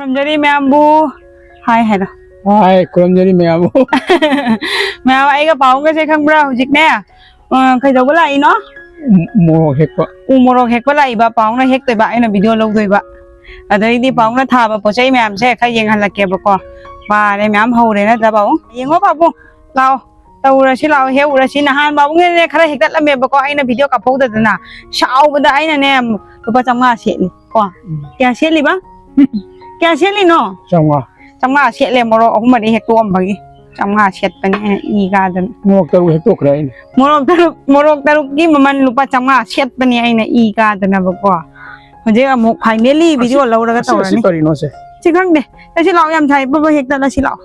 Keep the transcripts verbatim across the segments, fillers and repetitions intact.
ꯈꯨꯔꯨꯝꯖꯔꯤ ꯃꯌꯥꯝꯕꯨ꯫ ꯍꯥꯏ ꯍꯥꯏꯔꯣ꯫ ꯍꯥꯏ, ꯈꯨꯔꯨꯝꯖꯔꯤ ꯃꯌꯥꯝꯕꯨ꯫ ꯃꯌꯥꯝ, ꯑꯩꯒ ꯄꯥꯎꯒꯁꯦ ꯈꯪꯕ꯭ꯔꯥ? ꯍꯧꯖꯤꯛꯅꯦ, ꯑ, ꯀꯩꯗꯧꯕ ꯂꯥꯛꯏꯅꯣ? ꯃ-, ꯃꯣꯔꯣꯛ ꯍꯦꯛꯄ꯫ ꯎ ꯃꯣꯔꯣꯛ ꯍꯦꯛꯄ ꯂꯥꯛꯏꯕ꯫ ꯄꯥꯎꯅ ꯍꯦꯛꯇꯣꯏꯕ, ꯑꯩꯅ ꯚꯤꯗꯤꯑꯣ ꯂꯧꯗꯣꯏꯕ꯫ ꯑꯗꯩꯗꯤ ꯄꯥꯎꯅ ꯊꯥꯕ ꯄꯣꯠ ꯆꯩ ꯃꯌꯥꯝꯁꯦ ꯈꯔ ꯌꯦꯡꯍꯜꯂꯛꯀꯦꯕꯀꯣ꯫ ꯃꯥꯅꯦ, ꯃꯌꯥꯝ ꯍꯧꯔꯦ ꯅꯠꯇ꯭ꯔꯥ, ꯄꯥꯎ? ꯌꯦꯡꯉꯣ, ꯄꯥꯕꯨꯡ, ꯂꯥꯛꯑꯣ꯫ ꯇꯧꯔꯁꯤ ꯂꯥꯛꯑꯣ, ꯍꯦꯛ ꯎꯔꯁꯤ꯫ ꯅꯍꯥꯟ ꯄꯥꯕꯨꯡꯅꯅꯦ ꯈꯔ ꯍꯦꯛꯇꯠꯂꯝꯃꯦꯕꯀꯣ, ꯑꯩꯅ ꯚꯤꯗꯤꯑꯣ ꯀꯥꯞꯍꯧꯗꯗꯅ꯫ ꯁꯥꯎꯕꯗ ꯑꯩꯅ ꯅꯦ, ꯂꯨꯄꯥ ꯆꯥꯝꯃꯉꯥ ꯁꯦꯠꯂꯤ ꯀꯣ꯫ ꯎꯝ꯫ ꯀꯌꯥ ꯁꯦꯠꯂꯤꯕ? ꯀꯌꯥ ꯁꯦꯠꯂꯤꯅꯣ? ꯆꯥꯝꯃꯉꯥ꯫ ꯆꯥꯝꯃꯉꯥ ꯁꯦꯠꯂꯦ, ꯃꯣꯔꯣꯛ ꯑꯍꯨꯝ ꯃꯔꯤ ꯍꯦꯛꯇꯣꯛꯑꯝꯕꯒꯤ꯫ ꯆꯥꯝꯃꯉꯥ ꯁꯦꯠꯄꯅꯦ, ꯑꯩꯅ ꯏ ꯀꯥꯗꯅ꯫ ꯃꯣꯔꯣꯛ ꯇꯔꯨꯛ ꯍꯦꯛꯇꯣꯛꯈ꯭ꯔꯦ ꯑꯩꯅ꯫ ꯃꯣꯔꯣꯛ ꯇꯔꯨꯛ, ꯃꯣꯔꯣꯛ ꯇꯔꯨꯛꯀꯤ ꯃꯃꯜ ꯂꯨꯄꯥ ꯆꯥꯝꯃꯉꯥ ꯁꯦꯠꯄꯅꯦ, ꯑꯩꯅ ꯏ ꯀꯥꯗꯅꯕꯀꯣ꯫ ꯍꯧꯖꯤꯛ ꯑꯃꯨꯛ finally ꯑꯁꯤ, video ꯂꯧꯔꯒ ꯑꯁꯤ, ꯑꯁꯤ ꯇꯧꯔꯅꯤ꯫ ꯀꯔꯤꯅꯣ ꯁꯦ? ꯁꯤ ꯈꯪꯗꯦ꯫ ꯆꯠꯁꯤ ꯂꯥꯛꯑꯣ, ꯌꯥꯝ ꯁꯥꯏ꯫ ꯕꯕꯥ ꯍꯦꯛꯇꯠꯂꯁꯤ ꯂꯥꯛꯑꯣ꯫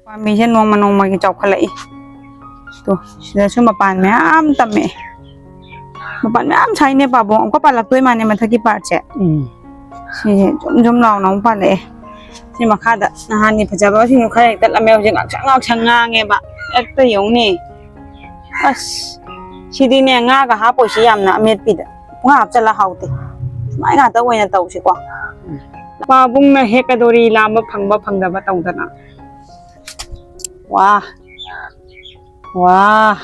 ꯄꯥꯝꯕꯤꯁꯦ ꯅꯣꯡꯃ ꯅꯣꯡꯃꯒꯤ ꯆꯥꯎꯈꯠꯂꯛꯏ꯫ ꯇꯣ, ꯁꯤꯗꯁꯨ ꯃꯄꯥꯟ ꯃꯌꯥꯝ ꯇꯝꯃꯛꯑꯦ꯫ ꯃꯄꯥꯟ ꯃꯌꯥꯝ ꯁꯥꯏꯅꯦ, ꯄꯥꯕꯨꯡ꯫ ꯑꯃꯨꯛꯀ ꯄꯥꯜꯂꯛꯇꯣꯏ ꯃꯥꯅꯦ ꯃꯊꯛꯀꯤ partꯁꯦ꯫ ꯎꯝ꯫ ꯁꯤꯁꯦ ꯖꯨꯝ ꯖꯨꯝ ꯂꯥꯎꯅ ꯑꯃꯨꯛ ꯄꯥꯜꯂꯛꯑꯦ꯫ ꯁꯤ ꯃꯈꯥꯗ ꯅꯍꯥꯟꯒꯤ ꯐꯖꯕꯁꯤꯡꯗꯣ ꯈꯔ ꯍꯦꯛꯇꯠꯂꯝꯃꯦ꯫ ꯍꯧꯖꯤꯛ ꯉꯥꯛꯁꯪ ꯉꯥꯛꯁꯪ ꯉꯥꯡꯉꯦꯕ꯫ ꯍꯦꯛꯇ ꯌꯦꯡꯉꯨꯅꯦ꯫ ꯑꯁ, ꯁꯤꯗꯤꯅꯦ, ꯉꯥꯒ ꯍꯥꯞꯄꯣꯏꯁꯤ ꯌꯥꯝꯅ ꯑꯃꯦꯠꯄꯤꯗ꯫ ꯄꯨꯡꯍꯥꯞ ꯍꯥꯞꯆꯜꯂ ꯍꯥꯎꯇꯦ꯫ ꯁꯨꯃꯥꯏ ꯉꯥꯛꯇ ꯑꯣꯏꯅ ꯇꯧꯁꯤꯀꯣ꯫ ꯄꯥꯕꯨꯡꯅ ꯍꯦꯛꯀꯗꯣꯔꯤ, ꯂꯥꯝꯕ ꯐꯪꯕ ꯐꯪꯗꯕ ꯇꯧꯗꯅ꯫ ꯋꯥ꯫ ꯋꯥ꯫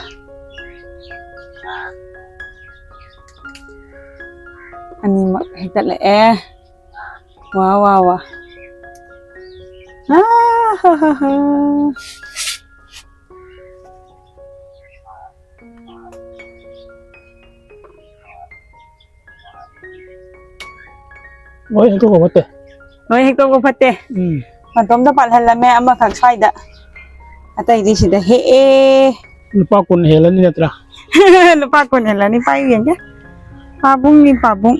ꯑꯅꯤꯃꯛ ꯍꯦꯛꯇꯠꯂꯛꯑꯦ꯫ ꯋꯥ, ꯋꯥ, ꯋꯥ꯫ ꯑꯥ, ꯍꯥ, ꯍꯥ, ꯍꯥ꯫ ꯂꯣꯏ ꯍꯦꯛꯇꯣꯛꯄ ꯐꯠꯇꯦ꯫ ꯂꯣꯏ ꯍꯦꯛꯇꯣꯛꯄ ꯐꯠꯇꯦ꯫ ꯎꯝ꯫ ꯃꯇꯣꯝꯇ ꯄꯥꯜꯍꯜꯂꯝꯃꯦ ꯑꯃꯈꯛ ꯁ꯭ꯋꯥꯏꯗ꯫ ꯑꯇꯩꯗꯤ ꯁꯤꯗ ꯍꯦꯛꯑꯦ꯫ ꯂꯨꯄꯥ ꯀꯨꯟ ꯍꯦꯜꯂꯅꯤ ꯅꯠꯇ꯭ꯔꯥ? ꯂꯨꯄꯥ ꯀꯨꯟ ꯍꯦꯜꯂꯅꯤ, ꯄꯥꯏꯌꯨ ꯌꯦꯡꯒꯦ꯫ ꯄꯥꯕꯨꯡꯅꯤ, ꯄꯥꯕꯨꯡ꯫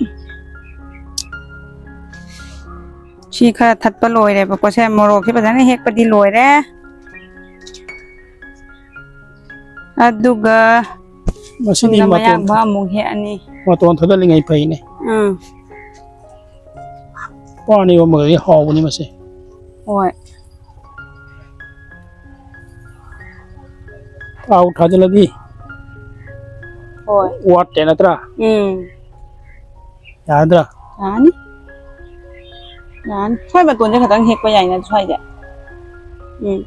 ꯁꯤ ꯈꯔ ꯊꯠꯄ ꯂꯣꯏꯔꯦꯕꯀꯣ꯫ ꯁꯦ, ꯃꯣꯔꯣꯛꯁꯦ ꯐꯖꯅ ꯍꯦꯛꯄꯗꯤ ꯂꯣꯏꯔꯦ꯫ ꯑꯗꯨꯒ ꯃꯁꯤꯗꯤ ꯁꯨꯝꯗ ꯃꯇꯣꯟ, ꯃꯌꯥꯡꯕ ꯑꯃꯨꯛ ꯍꯦꯛꯑꯅꯤ꯫ ꯃꯇꯣꯟ ꯊꯣꯗꯠꯂꯤꯉꯩ ꯐꯩꯅꯦ꯫ ꯎꯝ꯫ ꯄꯥꯟ ꯏꯔꯣꯝꯕꯒꯗꯤ ꯍꯥꯎꯕꯅꯤ ꯃꯁꯦ꯫ ꯍꯣꯏ꯫ ꯊꯥꯎ ꯊꯥꯖꯤꯜꯂꯗꯤ ꯍꯣꯏ꯫ ꯋꯥꯠꯇꯦ ꯅꯠꯇ꯭ꯔꯥ? ꯎꯝ꯫ ꯌꯥꯔꯗ꯭ꯔꯥ? ꯌꯥꯅꯤ꯫ ꯌꯥꯅꯤ꯫ ꯁ꯭ꯋꯥꯏ ꯃꯇꯣꯟꯁꯦ ꯈꯛꯇꯪ ꯍꯦꯛꯄ ꯌꯥꯏꯅ ꯁ꯭ꯋꯥꯏꯁꯦ꯫ ꯎꯝ꯫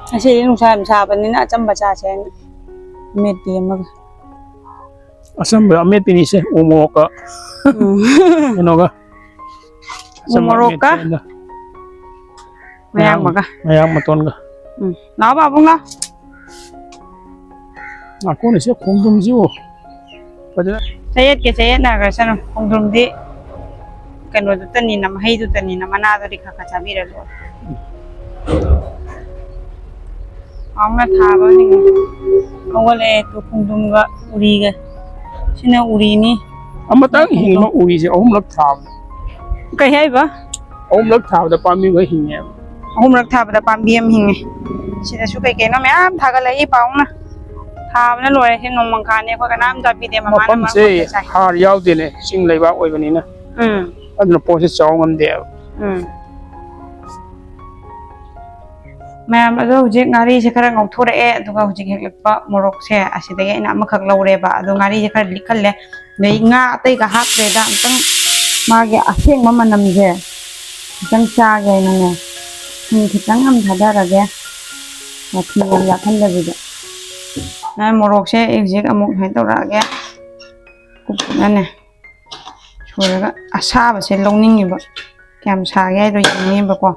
ꯉꯁꯤꯗꯤ ꯅꯨꯡꯁꯥ ꯌꯥꯝ ꯁꯥꯕꯅꯤꯅ ꯑꯆꯝꯕ ꯆꯥꯁꯦ ꯍꯥꯏꯅ ꯑꯃꯦꯠꯄꯤ ꯑꯃꯒ꯫ ꯑꯆꯝꯕ ꯑꯃꯦꯠꯄꯤꯅꯤꯁꯦ, ꯎ ꯃꯣꯔꯣꯛꯀ ꯎꯝ꯫ ꯀꯩꯅꯣꯒ꯫ ꯎ ꯃꯣꯔꯣꯛꯀ꯫ ꯑꯆꯝꯕ ꯑꯃꯦꯠꯄ ꯑꯣꯏꯅ꯫ ꯃꯌꯥꯡ ꯃꯒ꯫ ꯃꯌꯥꯡ ꯃꯇꯣꯟꯒ꯫ ꯎꯝ꯫ ꯂꯥꯛꯑꯣ ꯄꯥꯕꯨꯡ ꯂꯥꯛꯑꯣ꯫ ꯉꯥꯛꯀꯣꯟ ꯑꯁꯤ ꯈꯣꯡꯗ꯭ꯔꯨꯝꯁꯤꯕꯨ ꯐꯖꯅ ꯆꯌꯦꯠꯀꯦ ꯆꯌꯦꯠꯅꯈ꯭ꯔꯁꯅꯨ꯫ ꯈꯣꯡꯗ꯭ꯔꯨꯝꯗꯤ ꯀꯩꯅꯣꯗꯨꯇꯅꯤꯅ, ꯃꯍꯩꯗꯨꯇꯅꯤꯅ, ꯃꯅꯥꯗꯨꯗꯤ ꯈꯔ ꯈꯔ ꯆꯥꯕꯤꯔ ꯂꯣꯏꯔꯦ꯫ ꯍꯥꯎꯅ ꯊꯥꯕ ꯍꯧꯒꯠꯂꯛꯑꯦ ꯇꯨ ꯈꯣꯡꯗ꯭ꯔꯨꯝꯒ ꯎꯔꯤꯒ꯫ ꯁꯤꯅ ꯎꯔꯤꯅꯤ꯫ ꯑꯃꯇꯪ ꯍꯤꯡꯕ ꯎꯔꯤꯁꯦ ꯑꯍꯨꯝꯂꯛ ꯊꯥꯕꯅꯦ꯫ ꯀꯩ ꯍꯥꯏꯕ? ꯑꯍꯨꯝꯂꯛ ꯊꯥꯕꯗ ꯄꯥꯝꯕꯤ ꯂꯣꯏ ꯍꯤꯡꯉꯦꯕ꯫ ꯑꯍꯨꯝꯂꯛ ꯊꯥꯕꯗ ꯄꯥꯝꯕꯤ ꯑꯃ ꯍꯤꯡꯉꯦ꯫ ꯁꯤꯗꯁꯨ ꯀꯩ ꯀꯩꯅꯣ ꯃꯌꯥꯝ ꯊꯥꯒꯠꯂꯛꯏ ꯄꯥꯎꯅ꯫ ꯊꯥꯕꯅ ꯂꯣꯏꯔꯦ꯫ ꯁꯤ ꯅꯣꯡꯃꯪꯈꯥꯅꯦ ꯑꯩꯈꯣꯏ ꯀꯅꯥꯝ ꯆꯥꯕꯤꯗꯦ꯫ ꯃꯃꯥꯅ ꯃꯐꯝꯁꯦ ꯃꯔꯛ ꯃꯔꯛꯇ ꯆꯥꯏ꯫ ꯍꯥꯔ ꯌꯥꯎꯗꯦꯅꯦ, ꯆꯤꯡ ꯂꯩꯕꯥꯛ ꯑꯣꯏꯕꯅꯤꯅ꯫ ꯎꯝ꯫ ꯑꯗꯨꯅ ꯄꯣꯠꯁꯦ ꯆꯥꯎ ꯉꯝꯗꯦꯕ꯫ ꯎꯝ꯫ ꯃꯌꯥꯝ ꯑꯗꯣ ꯍꯧꯖꯤꯛ ꯉꯥꯔꯤꯁꯦ ꯈꯔ ꯉꯧꯊꯣꯔꯛꯑꯦ, ꯑꯗꯨꯒ ꯍꯧꯖꯤꯛ ꯍꯦꯛꯂꯛꯄ ꯃꯣꯔꯣꯛꯁꯦ ꯑꯁꯤꯗꯒꯤ ꯑꯩꯅ ꯑꯃꯈꯛ ꯂꯧꯔꯦꯕ꯫ ꯑꯗꯣ ꯉꯥꯔꯤꯁꯦ ꯈꯔ ꯂꯤꯛꯍꯜꯂꯦ, ꯑꯗꯩ ꯉꯥ ꯑꯇꯩꯒ ꯍꯥꯞꯇ꯭ꯔꯦꯗ꯫ ꯑꯝꯇꯪ ꯃꯥꯒꯤ ꯑꯁꯦꯡꯕ ꯃꯅꯝꯁꯦ ꯈꯤꯇꯪ ꯆꯥꯒꯦ ꯍꯥꯏꯅꯅꯦ ꯊꯨꯝ ꯈꯤꯇꯪ ꯑꯃ ꯊꯥꯗꯔꯒꯦ, ꯃꯊꯨꯝ ꯌꯥꯝ ꯌꯥꯛꯍꯟꯗꯕꯤꯗ꯫ ꯅꯪ ꯃꯣꯔꯣꯛꯁꯦ ꯑꯩ ꯍꯧꯖꯤꯛ ꯑꯃꯨꯛ ꯁꯨꯃꯥꯏꯅ ꯇꯧꯔꯛꯑꯒꯦ, ꯀꯨꯞꯅꯅꯦ ꯁꯣꯏꯔꯒ꯫ ꯑꯁꯥꯕꯁꯦ ꯂꯧꯅꯤꯡꯉꯤꯕ, ꯀꯌꯥꯝ ꯁꯥꯒꯦ ꯍꯥꯏꯗꯣ ꯌꯦꯡꯅꯤꯡꯉꯤꯕꯀꯣ꯫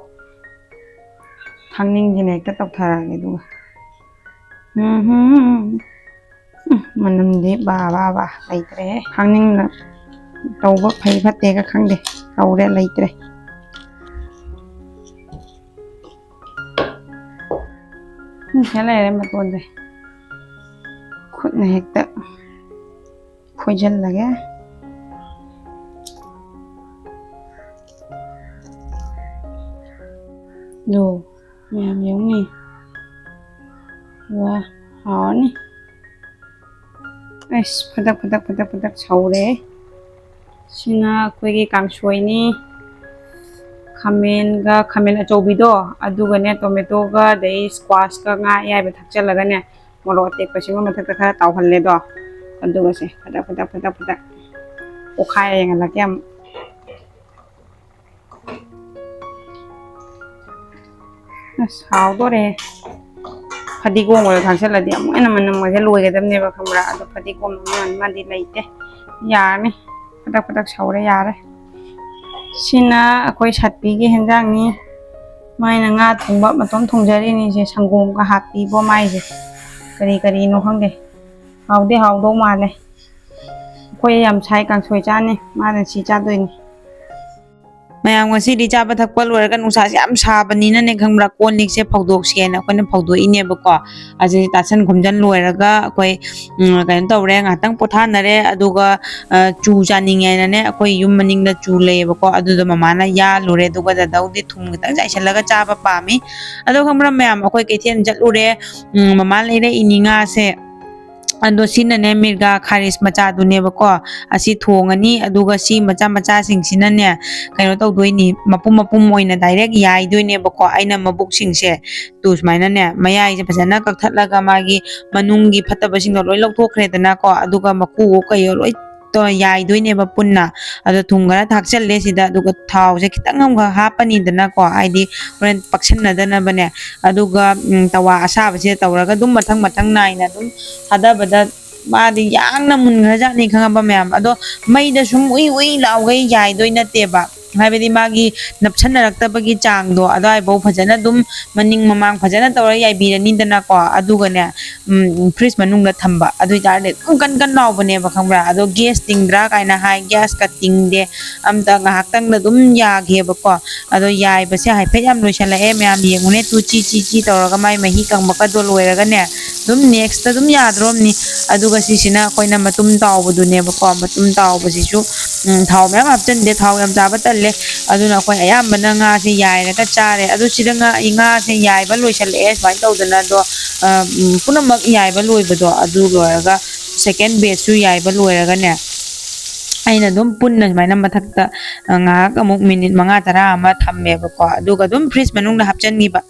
ꯈꯥꯡꯅꯤꯡꯁꯤꯅ ꯍꯦꯛꯇ ꯇꯧꯊꯔꯛꯑꯒꯦ ꯑꯗꯨꯒ꯫ ꯎꯝꯍꯨꯝ꯫ ꯎꯝ, ꯃꯅꯝꯗꯤ ꯕꯥ ꯕꯥ ꯕꯥ ꯂꯩꯇ꯭ꯔꯦꯍꯦ꯫ ꯈꯥꯡꯅꯤꯡꯅ ꯇꯧꯕ ꯐꯩ ꯐꯠꯇꯦꯒ ꯈꯪꯗꯦ꯫ ꯇꯧꯔꯦ, ꯂꯩꯇ꯭ꯔꯦ꯫ ꯎꯝ, ꯁꯤ ꯂꯩꯔꯦ ꯃꯇꯣꯟꯁꯦ꯫ ꯈꯨꯠꯅ ꯍꯦꯛꯇ ꯐꯣꯏꯖꯤꯜꯂꯒꯦ꯫ ꯑꯗꯣ ꯃꯌꯥꯝ ꯌꯦꯡꯉꯨꯅꯦ꯫ ꯋꯥ, ꯍꯥꯎꯔꯅꯤ꯫ ꯑꯁ, ꯐꯗꯛ, ꯐꯗꯛ, ꯐꯗꯛ, ꯐꯗꯛ ꯁꯧꯔꯦ꯫ ꯁꯤꯅ ꯑꯩꯈꯣꯏꯒꯤ ꯀꯥꯡꯁꯣꯏꯅꯤ꯫ ꯈꯥꯃꯦꯟꯒ, ꯈꯥꯃꯦꯟ ꯑꯆꯧꯕꯤꯗꯣ, ꯑꯗꯨꯒꯅꯦ, ꯇꯣꯃꯦꯇꯣꯒ, ꯑꯗꯩ ꯁ꯭ꯀ꯭ꯋꯥꯁꯀ ꯉꯥ ꯑꯌꯥꯏꯕ ꯊꯥꯛꯆꯜꯂꯒꯅꯦ, ꯃꯣꯔꯣꯛ ꯑꯇꯦꯛꯄꯁꯤꯃ ꯃꯊꯛꯇ ꯈꯔ ꯇꯥꯎꯍꯜꯂꯦꯗꯣ꯫ ꯑꯗꯨꯒꯁꯦ ꯐꯗꯛ ꯐꯗꯛ ꯐꯗꯛ ꯐꯗꯛ ꯑꯣꯠꯈꯥꯏꯔ ꯌꯦꯡꯍꯜꯂꯛꯀꯦ ꯑꯃꯨꯛ꯫ ꯑꯁ, ꯍꯥꯎꯗꯣꯔꯦ꯫ ꯐꯗꯤꯒꯣꯝ ꯑꯣꯏꯅ ꯊꯥꯛꯆꯜꯂꯗꯤ ꯑꯃꯨꯛ ꯍꯦꯟꯅ ꯃꯅꯝ ꯑꯣꯏꯁꯦ ꯂꯣꯏꯒꯗꯕꯅꯦꯕ, ꯈꯪꯕ꯭ꯔꯥ? ꯑꯗꯣ ꯐꯗꯤꯒꯣꯝ ꯑꯃ ꯑꯃꯗꯤ ꯂꯩꯇꯦ꯫ ꯌꯥꯔꯅꯤ꯫ ꯐꯗꯛ ꯐꯗꯛ ꯁꯧꯔꯦ, ꯌꯥꯔꯦ꯫ ꯁꯤꯅ ꯑꯩꯈꯣꯏ ꯁꯠꯄꯤꯒꯤ ꯍꯦꯟꯖꯥꯡꯅꯤ꯫ ꯃꯥꯏꯅ ꯉꯥ ꯊꯣꯡꯕ ꯃꯇꯣꯝ ꯊꯣꯡꯖꯔꯤꯅꯤ꯫ ꯁꯦ ꯁꯪꯒꯣꯝꯒ ꯍꯥꯞꯄꯤꯕꯣ ꯃꯥꯏꯁꯦ꯫ ꯀꯔꯤ ꯀꯔꯤꯅꯣ ꯈꯪꯗꯦ꯫ ꯍꯥꯎꯗꯤ ꯍꯥꯎꯗꯧ ꯃꯥꯜꯂꯦ꯫ ꯑꯩꯈꯣꯏ ꯌꯥꯝ ꯁꯥꯏ, ꯀꯥꯡꯁꯣꯏ ꯆꯥꯅꯤ꯫ ꯃꯥꯅ ꯁꯤ ꯆꯥꯗꯣꯏꯅꯤ꯫ ꯃꯌꯥꯝ ꯉꯁꯤꯗꯤ ꯆꯥꯕ ꯊꯛꯄ ꯂꯣꯏꯔꯒ ꯅꯨꯡꯁꯥꯁꯦ ꯌꯥꯝ ꯁꯥꯕꯅꯤꯅꯅꯦ, ꯈꯪꯕ꯭ꯔꯥ, ꯀꯣꯜ ꯂꯤꯛꯁꯦ ꯐꯧꯗꯣꯛꯁꯦꯅ ꯑꯩꯈꯣꯏꯅ ꯐꯧꯗꯣꯛꯏꯅꯦꯕꯀꯣ꯫ ꯑꯁꯤ ꯇꯥꯁꯟ ꯈꯣꯝꯖꯟ ꯂꯣꯏꯔꯒ ꯑꯩꯈꯣꯏ, ꯎꯝ, ꯀꯩꯅꯣ ꯇꯧꯔꯦ, ꯉꯥꯏꯍꯥꯛꯇꯪ ꯄꯣꯊꯥꯅꯔꯦ꯫ ꯑꯗꯨꯒ, ꯑ, ꯆꯨ ꯆꯥꯅꯤꯡꯉꯦꯅꯅꯦ, ꯑꯩꯈꯣꯏ ꯌꯨꯝ ꯃꯅꯤꯡꯗ ꯆꯨ ꯂꯩꯌꯦꯕꯀꯣ, ꯑꯗꯨꯗꯣ ꯃꯃꯥꯅ ꯌꯥꯜꯂꯨꯔꯦ꯫ ꯑꯗꯨꯒ ꯗꯗꯧꯗꯤ ꯊꯨꯝ ꯈꯤꯇꯪ ꯆꯥꯏꯁꯤꯜꯂꯒ ꯆꯥꯕ ꯄꯥꯝꯃꯤ꯫ ꯑꯗꯣ ꯈꯪꯕ꯭ꯔꯥ ꯃꯌꯥꯝ, ꯑꯩꯈꯣꯏ ꯀꯩꯊꯦꯜ ꯆꯠꯂꯨꯔꯦ, ꯎꯝ, ꯃꯃꯥ ꯂꯩꯔꯛꯏꯅꯤ ꯉꯥꯁꯦ꯫ ꯑꯗꯣ ꯁꯤꯅꯅꯦ ꯃꯤꯔꯒꯥ ꯈꯥꯔꯤꯁ ꯃꯆꯥꯗꯨꯅꯦꯕꯀꯣ꯫ ꯑꯁꯤ ꯊꯣꯡꯉꯅꯤ, ꯑꯗꯨꯒ ꯁꯤ ꯃꯆꯥ ꯃꯆꯥꯁꯤꯡꯁꯤꯅꯅꯦ ꯀꯩꯅꯣ ꯇꯧꯗꯣꯏꯅꯤ, ꯃꯄꯨꯝ ꯃꯄꯨꯝ ꯑꯣꯏꯅ ꯗꯥꯏꯔꯦꯛ ꯌꯥꯏꯗꯣꯏꯅꯦꯕꯀꯣ꯫ ꯑꯩꯅ ꯃꯕꯨꯛꯁꯤꯡꯁꯦ ꯇꯨ ꯁꯨꯃꯥꯏꯅꯅꯦ ꯃꯌꯥꯏꯁꯦ ꯐꯖꯅ ꯀꯛꯊꯠꯂꯒ ꯃꯥꯒꯤ ꯃꯅꯨꯡꯒꯤ ꯐꯠꯇꯕꯁꯤꯡꯗꯣ ꯂꯣꯏ ꯂꯧꯊꯣꯛꯈ꯭ꯔꯦꯗꯅꯀꯣ, ꯑꯗꯨꯒ ꯃꯀꯨ ꯀꯩ ꯂꯣꯏ ꯇꯣ-, ꯌꯥꯏꯗꯣꯏꯅꯦꯕ ꯄꯨꯟꯅ꯫ ꯑꯗꯣ ꯊꯨꯝ ꯈꯔ ꯊꯥꯛꯆꯜꯂꯦ ꯁꯤꯗ, ꯑꯗꯨꯒ ꯊꯥꯎꯁꯦ ꯈꯤꯇꯪ ꯑꯃꯈꯛ ꯍꯥꯞꯄꯅꯤꯗꯅꯀꯣ, ꯍꯥꯏꯗꯤ ꯍꯣꯔꯦꯟ ꯄꯛꯁꯟꯅꯗꯅꯕꯅꯦ꯫ ꯑꯗꯨꯒ, ꯎꯝ, ꯇꯋꯥ ꯑꯁꯥꯕꯁꯤꯗ ꯇꯧꯔꯒ ꯑꯗꯨꯝ ꯃꯊꯪ ꯃꯊꯪ ꯅꯥꯏꯅ ꯑꯗꯨꯝ ꯊꯥꯗꯕꯗ ꯃꯥꯗꯤ ꯌꯥꯡꯅ ꯃꯨꯟꯈ꯭ꯔꯖꯥꯠꯅꯤ, ꯈꯪꯉꯕ ꯃꯌꯥꯝ? ꯑꯗꯣ ꯃꯩꯗ ꯁꯨꯝ ꯎꯏ ꯎꯏ ꯂꯥꯎꯒꯩ ꯌꯥꯏꯗꯣꯏ ꯅꯠꯇꯦꯕ, ꯍꯥꯏꯕꯗꯤ ꯃꯥꯒꯤ ꯅꯞꯁꯟꯅꯔꯛꯇꯕꯒꯤ ꯆꯥꯡꯗꯣ ꯑꯗꯨꯋꯥꯏꯐꯥꯎ ꯐꯖꯅ ꯑꯗꯨꯝ ꯃꯅꯤꯡ ꯃꯃꯥꯡ ꯐꯖꯅ ꯇꯧꯔ ꯌꯥꯏꯕꯤꯔꯅꯤꯗꯅꯀꯣ꯫ ꯑꯗꯨꯒꯅꯦ, ꯎꯝ, ꯐ꯭ꯔꯤꯖ ꯃꯅꯨꯡꯗ ꯊꯝꯕ, ꯑꯗꯨ ꯑꯣꯏꯇꯥꯔꯗꯤ ꯑꯗꯨꯝ ꯀꯟ ꯀꯟ ꯂꯥꯎꯕꯅꯦꯕ, ꯈꯪꯕ꯭ꯔꯥ? ꯑꯗꯣ ꯒ꯭ꯌꯥꯁ ꯇꯤꯡꯗ꯭ꯔꯥ ꯀꯥꯏꯅ ꯍꯥꯏ, ꯒ꯭ꯌꯥꯁꯀ ꯇꯤꯡꯗꯦ, ꯑꯝꯇ ꯉꯥꯏꯍꯥꯛꯇꯪꯗ ꯑꯗꯨꯝ ꯌꯥꯒꯦꯕꯀꯣ꯫ ꯑꯗꯣ ꯌꯥꯏꯕꯁꯦ ꯍꯥꯏꯐꯦꯠ ꯌꯥꯝ ꯂꯣꯏꯁꯜꯂꯛꯑꯦ ꯃꯌꯥꯝ, ꯌꯦꯡꯉꯨꯅꯦ, ꯇꯨ ꯆꯤ ꯆꯤ ꯆꯤ ꯇꯧꯔꯒ ꯃꯥꯏ ꯃꯍꯤ ꯀꯪꯕꯀꯗꯣ ꯂꯣꯏꯔꯒꯅꯦ, ꯑꯗꯨꯝ ꯅꯦꯛꯁꯇ ꯑꯗꯨꯝ ꯌꯥꯗ꯭ꯔꯣꯝꯅꯤ꯫ ꯑꯗꯨꯒ ꯁꯤꯁꯤꯅ ꯑꯩꯈꯣꯏꯅ ꯃꯇꯨꯝ ꯇꯥꯎꯕꯗꯨꯅꯦꯕꯀꯣ꯫ ꯃꯇꯨꯝ ꯇꯥꯎꯕꯁꯤꯁꯨ, ꯎꯝ, ꯊꯥꯎ ꯃꯌꯥꯝ ꯍꯥꯞꯆꯤꯟꯗꯦ, ꯊꯥꯎ ꯌꯥꯝ ꯆꯥꯕ ꯇꯜꯂꯦ꯫ ꯑꯗꯨꯅ ꯑꯩꯈꯣꯏ ꯑꯌꯥꯝꯕꯅ ꯉꯥꯁꯦ ꯌꯥꯏꯔꯒ ꯆꯥꯔꯦ꯫ ꯑꯗꯨ ꯁꯤꯗ ꯉꯥ, ꯉꯥꯁꯦ ꯌꯥꯏꯕ ꯂꯣꯏꯁꯜꯂꯛꯑꯦ ꯁꯨꯃꯥꯏꯅ ꯇꯧꯗꯅ꯫ ꯑꯗꯣ, ꯑ, ꯎꯝ, ꯄꯨꯝꯅꯃꯛ ꯌꯥꯏꯕ ꯂꯣꯏꯕꯗꯣ, ꯑꯗꯨ ꯂꯣꯏꯔꯒ ꯁꯦꯀꯦꯟ ꯕꯦꯠꯁꯁꯨ ꯌꯥꯏꯕ ꯂꯣꯏꯔꯒꯅꯦ, ꯑꯩꯅ ꯑꯗꯨꯝ ꯄꯨꯟꯅ ꯁꯨꯃꯥꯏꯅ ꯃꯊꯛꯇ, ꯑ, ꯉꯥꯏꯍꯥꯛ ꯑꯃꯨꯛ ꯃꯤꯅꯤꯠ ꯃꯉꯥ ꯇꯔꯥ ꯑꯃ ꯊꯝꯃꯦꯕꯀꯣ, ꯑꯗꯨꯒ ꯑꯗꯨꯝ ꯐ꯭ꯔꯤꯖ ꯃꯅꯨꯡꯗ ꯍꯥꯞꯆꯤꯟꯈꯤꯕ꯫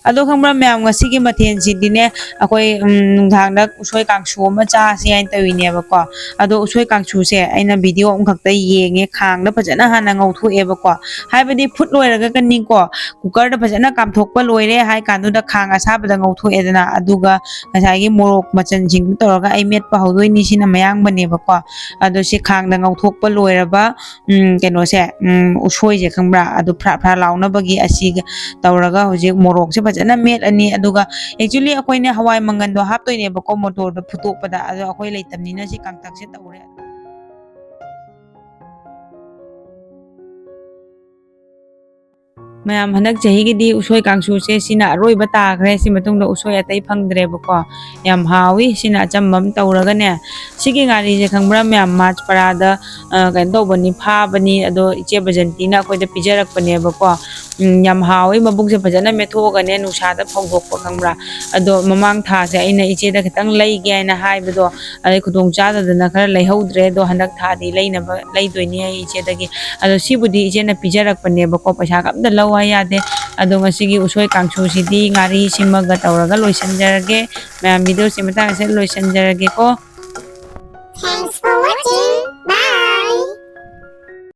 ꯑꯗꯣ ꯈꯪꯕ꯭ꯔꯥ ꯃꯌꯥꯝ, ꯉꯁꯤꯒꯤ ꯃꯊꯦꯜꯁꯤꯗꯤꯅꯦ, ꯑꯩꯈꯣꯏ, ꯎꯝ, ꯅꯨꯡꯗꯥꯡꯗ ꯎꯁꯣꯏ ꯀꯥꯡꯁꯨ ꯑꯃ ꯆꯥꯁꯤ ꯍꯥꯏꯅ ꯇꯧꯔꯤꯅꯦꯕꯀꯣ꯫ ꯑꯗꯣ ꯎꯁꯣꯏ ꯀꯥꯡꯁꯨꯁꯦ ꯑꯩꯅ ꯚꯤꯗꯤꯑꯣ ꯑꯃꯈꯛꯇ ꯌꯦꯡꯉꯦ, ꯈꯥꯡꯗ ꯐꯖꯅ ꯍꯥꯟꯅ ꯉꯧꯊꯣꯛꯑꯦꯕꯀꯣ꯫ ꯍꯥꯏꯕꯗꯤ ꯐꯨꯠ ꯂꯣꯏꯔꯒꯅꯤꯀꯣ, ꯀꯨꯀꯔꯗ ꯐꯖꯅ ꯀꯥꯝꯊꯣꯛꯄ ꯂꯣꯏꯔꯦ ꯍꯥꯏ ꯀꯥꯟꯗꯨꯗ ꯈꯥꯡ ꯑꯁꯥꯕꯗ ꯉꯧꯊꯣꯛꯑꯦꯗꯅ, ꯑꯗꯨꯒ ꯉꯁꯥꯏꯒꯤ ꯃꯣꯔꯣꯛ ꯃꯆꯜꯁꯤꯡꯗꯨ ꯇꯧꯔꯒ ꯑꯩ ꯃꯦꯠꯄ ꯍꯧꯗꯣꯏꯅꯤ꯫ ꯁꯤꯅ ꯃꯌꯥꯡꯕꯅꯦꯕꯀꯣ꯫ ꯑꯗꯣ ꯁꯤ ꯈꯥꯡꯗ ꯉꯧꯊꯣꯛꯄ ꯂꯣꯏꯔꯕ, ꯎꯝ, ꯀꯩꯅꯣꯁꯦ, ꯎꯝ, ꯎꯁꯣꯏꯁꯦ ꯈꯪꯕ꯭ꯔꯥ? ꯑꯗꯨ ꯐ꯭ꯔꯥ ꯐ꯭ꯔꯥ ꯂꯥꯎꯅꯕꯒꯤ ꯑꯁꯤꯒ ꯇꯧꯔꯒ ꯍꯧꯖꯤꯛ ꯃꯣꯔꯣꯛꯁꯦ ꯐꯖꯅ ꯃꯦꯠꯂꯅꯤ꯫ ꯑꯗꯨꯒ actually ꯑꯩꯈꯣꯏꯅ ꯍꯋꯥꯏ ꯃꯪꯒꯟꯗꯣ ꯍꯥꯞꯇꯣꯏꯅꯦꯕꯀꯣ ꯃꯣꯇꯣꯔꯗꯣ ꯐꯨꯠꯇꯣꯛꯄꯗ, ꯑꯗꯣ ꯑꯩꯈꯣꯏ ꯂꯩꯇꯕꯅꯤꯅ ꯁꯤ ꯀꯥꯡꯇꯛꯁꯦ ꯇꯧꯔꯦ꯫ ꯃꯌꯥꯝ, ꯍꯟꯗꯛ ꯆꯍꯤꯒꯤꯗꯤ ꯎꯁꯣꯏ ꯀꯥꯡꯁꯨꯁꯦ ꯁꯤꯅ ꯑꯔꯣꯏꯕ ꯇꯥꯈ꯭ꯔꯦ꯫ ꯁꯤ ꯃꯇꯨꯡꯗ ꯎꯁꯣꯏ ꯑꯇꯩ ꯐꯪꯗ꯭ꯔꯦꯕꯀꯣ꯫ ꯌꯥꯝ ꯍꯥꯎꯋꯤ꯫ ꯁꯤꯅ ꯑꯆꯝꯕ ꯑꯃ ꯇꯧꯔꯒꯅꯦ꯫ ꯁꯤꯒꯤ ꯉꯥꯔꯤꯁꯦ ꯈꯪꯕ꯭ꯔꯥ ꯃꯌꯥꯝ? ꯃꯥꯔꯆ ꯄꯔꯥꯗ, ꯑ, ꯀꯩꯅꯣ ꯇꯧꯕꯅꯤ, ꯐꯥꯕꯅꯤ꯫ ꯑꯗꯣ ꯏꯆꯦ ꯕꯖꯟꯇꯤꯅ ꯑꯩꯈꯣꯏꯗ ꯄꯤꯖꯔꯛꯄꯅꯦꯕꯀꯣ꯫ ꯎꯝ, ꯌꯥꯝ ꯍꯥꯎꯋꯤ꯫ ꯃꯕꯨꯛꯁꯦ ꯐꯖꯅ ꯃꯦꯠꯊꯣꯛꯑꯒꯅꯦ, ꯅꯨꯡꯁꯥꯗ ꯐꯧꯗꯣꯛꯄ ꯈꯪꯕ꯭ꯔꯥ? ꯑꯗꯣ ꯃꯃꯥꯡ ꯊꯥꯁꯦ ꯑꯩꯅ ꯏꯆꯦꯗ ꯈꯤꯇꯪ ꯂꯩꯒꯦ ꯍꯥꯏꯅ ꯍꯥꯏꯕꯗꯣ, ꯑꯗꯩ ꯈꯨꯗꯣꯡ ꯆꯥꯗꯗꯅ ꯈꯔ ꯂꯩꯍꯧꯗ꯭ꯔꯦ꯫ ꯑꯗꯣ ꯍꯟꯗꯛ ꯊꯥꯗꯤ ꯂꯩꯅꯕ ꯂꯩꯗꯣꯏꯅꯤ ꯑꯩ ꯏꯆꯦꯗꯒꯤ꯫ ꯑꯗꯣ ꯁꯤꯕꯨꯗꯤ ꯏꯆꯦꯅ ꯄꯤꯖꯔꯛꯄꯅꯦꯕꯀꯣ, ꯄꯩꯁꯥꯒ ꯑꯝꯇ ꯂꯧ ꯍꯥꯏ ꯌꯥꯗꯦ꯫ ꯑꯗꯣ ꯉꯁꯤꯒꯤ ꯎꯁꯣꯏ ꯀꯥꯡꯁꯨꯁꯤꯗꯤ ꯉꯥꯔꯤ ꯁꯤꯃꯒ ꯇꯧꯔꯒ ꯂꯣꯏꯁꯤꯟꯖꯔꯒꯦ꯫ ꯃꯌꯥꯝ, ꯚꯤꯗꯤꯑꯣꯁꯤ ꯃꯇꯥꯡ ꯑꯁꯤꯗ ꯂꯣꯏꯁꯤꯟꯖꯔꯒꯦꯀꯣ꯫